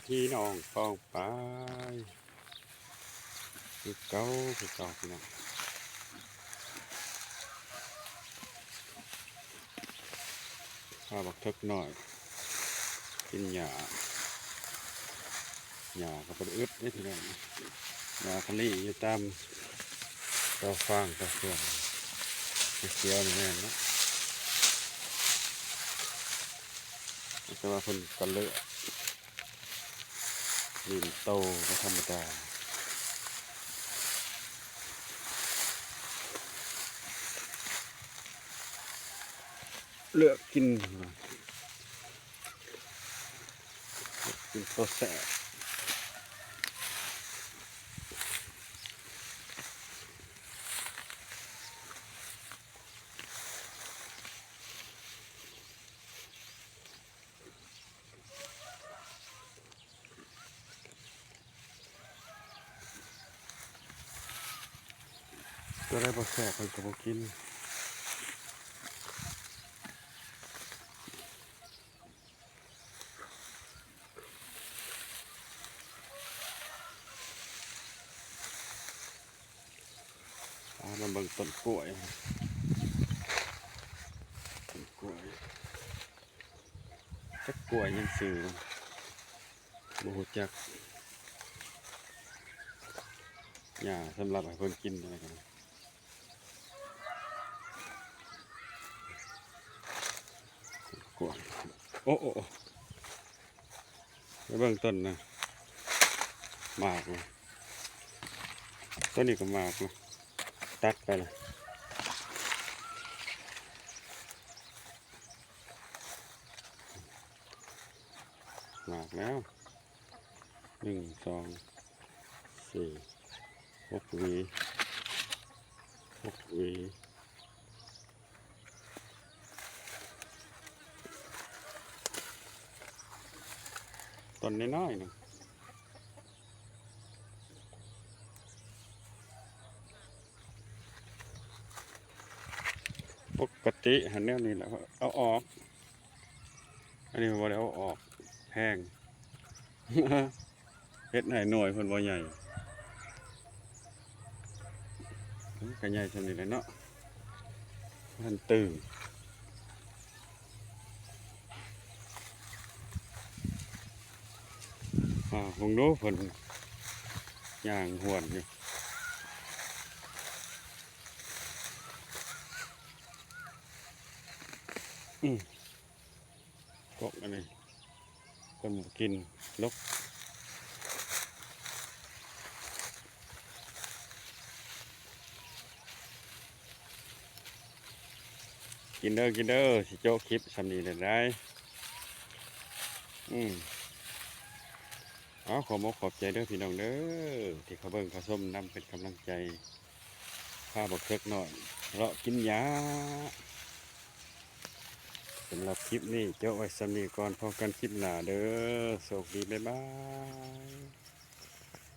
ພີ່ນ້ອງປ້ອງປາຍ ຄືເກົ່າ ຄືເກົ່າພີ່ນ້ອງ. ພາບັກເຖິກນ້ອຍກິນຫຍ້າ ຫຍ້າກໍບໍ່ໄດ້ອຶດເດ້ພີ່ນ້ອງ. ຫຍ້າຄະລີຢູ່ຕາມຕໍຟາງຕໍເຟືອງ ຂຽວໆ ນີ້ແມ່ນເນາະ ແຕ່ວ່າເພິ່ນກໍເລີກ ຫຼິ້ນໂຕກໍທຳມະດາ ເລືອກກິນ ກິນໂຕແຊບ. ຕົວໃດບໍ່ແຊບເພິ່ນກໍບໍ່ກິນ. ພາມາເບິ່ງຕົ້ນກ້ວຍ ຕົ້ນກ້ວຍ ຈັກກ້ວຍຫຍັງຊື່ມັນ ບໍ່ຮູ້ຈັກ. ຫຍ້າສຳລັບໃຫ້ເພິ່ນກິນ ໂອ້ ໂອ້ ໂອ້ ໄປເບິ່ງຕົ້ນນະ ໝາກນະ ຕົ້ນນີ້ກໍໝາກນະ ຕັດໄປລະ ໝາກແລ້ວ. ໜຶ່ງ ສອງ ສີ່ ຫົກ ຫວີ ຫົກ ຫວີ ຕົ້ນນ້ອຍໆ ນະ. ປົກກະຕິຫັ້ນແນວນີ້ແຫຼະ ເອົາອອກ ອັນນີ້ບໍ່ໄດ້ເອົາອອກ ແພງ ເຮັດໃຫ້ໜ່ວຍເພິ່ນບໍ່ໃຫຍ່ ມັນກະໃຫຍ່ສ່ຳນີ້ແຫຼະເນາະ ມັນຕື່ມ ອ່າ ເບິ່ງດູເພິ່ນຍ່າງຫວນຢູ່ ອືມ ກົກອັນນີ້ ເພິ່ນບໍ່ກິນ ລົກ ກິນເດີ ກິນເດີ ຊິໂຈະຄລິບສ່ຳນີ້ແຫຼະໄດ໋. ອືມ ເອົາ ຂໍຂອບອົກຂອບໃຈເດີພີ່ນ້ອງເດີ ທີ່ເຂົ້າເບິ່ງເຂົ້າຊົມນຳເປັນກຳລັງໃຈ ພາບັກເຖິກນ້ອຍເລາະກິນຫຍ້າ. ສຳລັບຄລິບນີ້ໂຈະໄວ້ສ່ຳນີ້ກ່ອນ ພົບກັນຄລິບໜ້າເດີ ໂຊກດີ ບາຍບາຍ.